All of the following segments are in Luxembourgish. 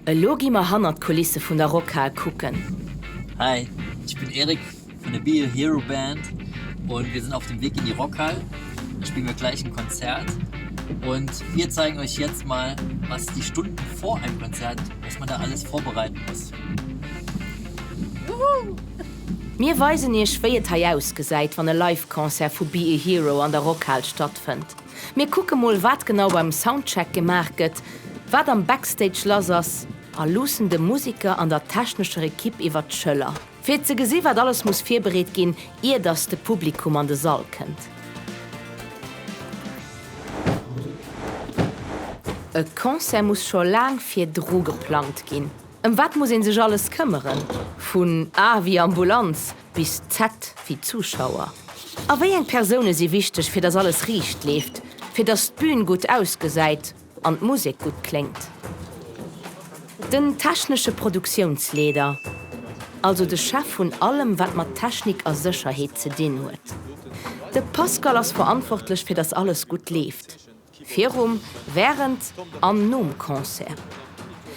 Elo gi mer hannert d'Kulisse vun der Rockhal kucken. Hi, ich bin Erik von der Be a Hero Band und wir sind auf dem Weg in die Rockhal. Da spielen wir gleich ein Konzert und wir zeigen euch jetzt mal, was die Stunden vor einem Konzert, was man da alles vorbereiten muss. Woohoo! Mir weisen iech wéi et hei ausgesäit, wann e Live-Concert vu Be a Hero an der Rockhal stattfënnt. Mir kucke mol wat genau beim Soundcheck gemaach gëtt, wat am Backstage lass ass a luussen de Musiker an der technescher Ekipp iwwert d'Schëller, fir ze gesi wat alles muss virbereet ginn, ier dass de Publikum an de Sall kënnt. E Concert muss scho laang virdru geplangt ginn. Ëm wat muss een sech alles këmmeren? Vun A wéi Ambulanz bis Z wéi Zuschauer. A wéi eng Persoune si wichteg fir dass alles riicht leeft, fir dass d'Bün gutt ausgesäit an d'Musek gutt kléngt? Den technesche Produktiounsleeder, also de Chef vun allem wat mat Technik a Sécherheet ze dinn huet. De Pascal ass verantwortlech fir dass alles gutt leeft. Virum, wärend an nom Concert.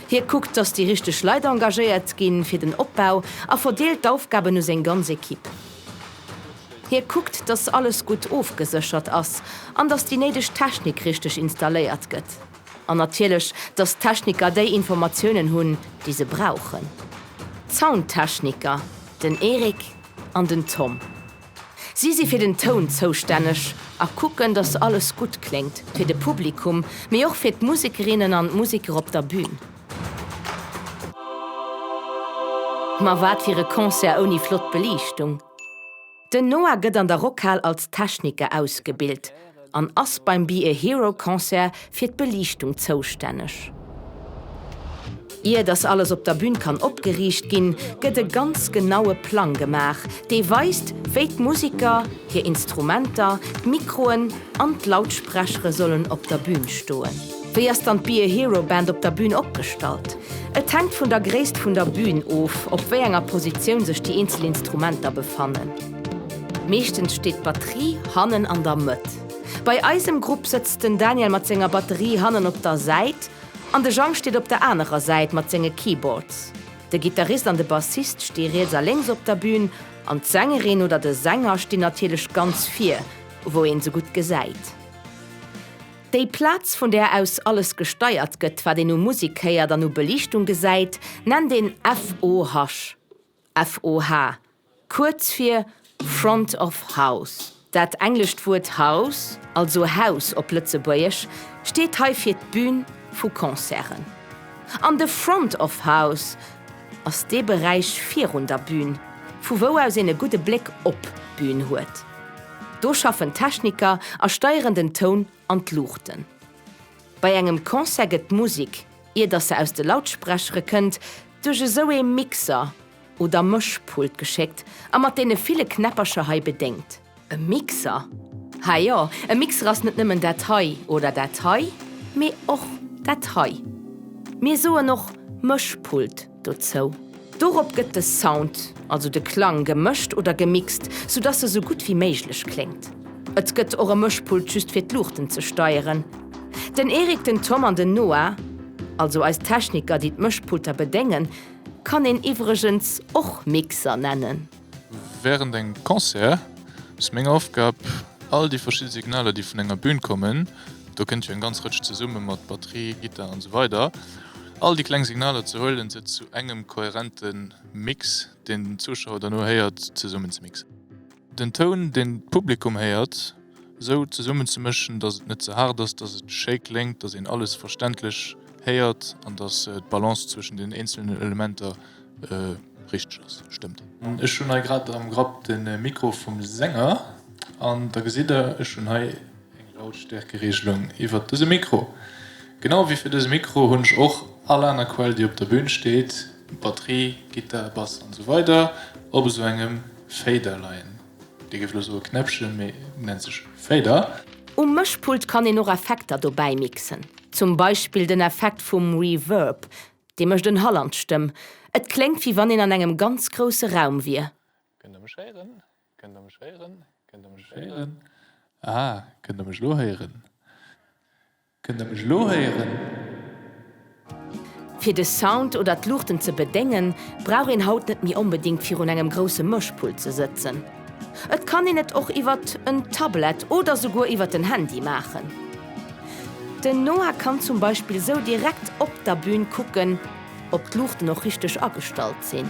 Hie kuckt, dass déi richteg Leit engagéiert ginn fir den Opbau a verdeelt d'Aufgaben u seng ganz Ekipp. Hie kuckt, dass alles gutt ofgeséchert ass an dass déi néideg Technik richteg installéiert gëtt. An natierlech, dass d'Techniker déi Informatiounen hunn, déi se brauchen. D'Soundtechniker, den Eric an den Tom. Si si fir den Toun zoustänneg a kucken, dass alles gutt kléngt, fir de Publikum, mee och fir d'Musekerinnen an d'Museker op der Bün. Ma wat wier e Concert ouni flott Beliichtung? Den Noah gëtt an der Rockhal als Techniker ausgebilt an ass beim Be a Hero Concert fir d'Beliichtung zoustänneg. Ier dass alles op der Bün kann opgeriicht ginn, gëtt e ganz genaue Plang gemaach, dee weist, wéi d'Musiker, hir Instrumenter, d'Mikroen an d'Lautsprechere sollen op der Bün stoen. Wéi ass dann d'Be a Hero Band op der Bün opgestallt? Et hänkt vun der Gréisst vun der Bün of, op wéi enger Positioun sech déi eenzel Instrumenter befannen. Meeschtens steet d'Batterie hannen an der Mëtt. Bei eisem Grupp sëtzt den Daniel mat senger Batterie hannen op der Säit an de Jang steet op der anerer Säit mat senge Keyboards. De Gittarist an de Bassist sti riets a lénks op der Bün an d'Sängerin oder de Sänger stinn natierlech ganz vir, wou een se gutt gesäit. Déi Plaz, vun där aus alles gesteiert gëtt, wat een u Musek héiert an u Beliichtung gesäit, nennt een FOH. FOH, kuerz fir Front of House. Dat englescht Wuert House, also Haus op Lëtzebuergesch, steet hei fir d'Bün vu Concerten. An de Front of House ass dee Beräich virun der Bün, vu wou aus een e gudde Bléck op d'Bün huet. Do schaffen d'Techniker a steieren den Toun an d'Luuchten. Bei engem Concert gëtt d'Musek, ier dass se aus de Lautsprechere kënnt, duerch esou ee Mixer oder Mëschpult geschéckt a mat deene ville Knäppercher hei bedéngt. E Mixer? Ha jo, e Mixer ass net nëmmen dat hei oder dat hei, mee och dat hei. Mir soen och Mëschpult dozou. Dorop gëtt de Sound, also de Klang, gemëscht oder gemixt, soudass e sou gutt wéi méiglech kléngt. Et gëtt och e Mëschpult just fir d'Luuchten ze steieren. Den Eric, den Tom an den Noah, also eis Techniker, déi d'Mëschpulter bedéngen, kann een iwwregens och Mixer nennen. Wärend engem Concert ass meng Aufgab, all déi verschidde Signaler, déi vun enger Bün kommen, do kënnt jo eng ganz Rëtsch zesumme mat Batterie, Gittar an esou weider, all déi kleng Signaler ze huelen, se zu engem kohärente Mix, deen den Zuschauer derno héiert, zesummen ze mixen. Den Toun, deen d'Publikum héiert, esou zesummen ze mëschen, dass et net ze haart ass, dass et schéi kléngt, dass een alles verständlech héiert an dass d'Balance zwëschen den eenzelnen Elementer richteg ass, stëmmt. Ech hunn hei grad am Grapp de Mikro vum Sänger an da gesitt der, ech hunn hei eng Lautstärkeregelung iwwert dëse Mikro. Genau wéi fir dëse Mikro hunn ech och all aner Quell, déi op der Bühn steet, Batterie, Gittar, Bass an esou weider, op esou engem Fader leien. Dir géift elo soe Knäppchen, mee nennt sech Fader. Um Mëschpult kann een och Effekter dobäi mixen. Zum Beispill den Effekt vum Reverb, dee mécht en Hall an d'Stëmm. Et kléngt wéi wann een an engem ganz grousse Raum wier. Kënnt der mech héieren? Kënnt der mech héieren? Kënnt der mech héieren? Aha, kënnt der mech elo héieren? Kënnt der mech elo héieren? Fir de Sound oder d'Luuchten ze bedéngen, brauch een haut net méi onbedéngt virun engem grousse Mëschpult ze sëtzen. Et kann een et och iwwert en Tablet oder souguer iwwert den Handy maachen. Den Noah kann zum Beispill sou direkt op der Bün kucken, ob d'Luuchten och richteg agestallt sinn.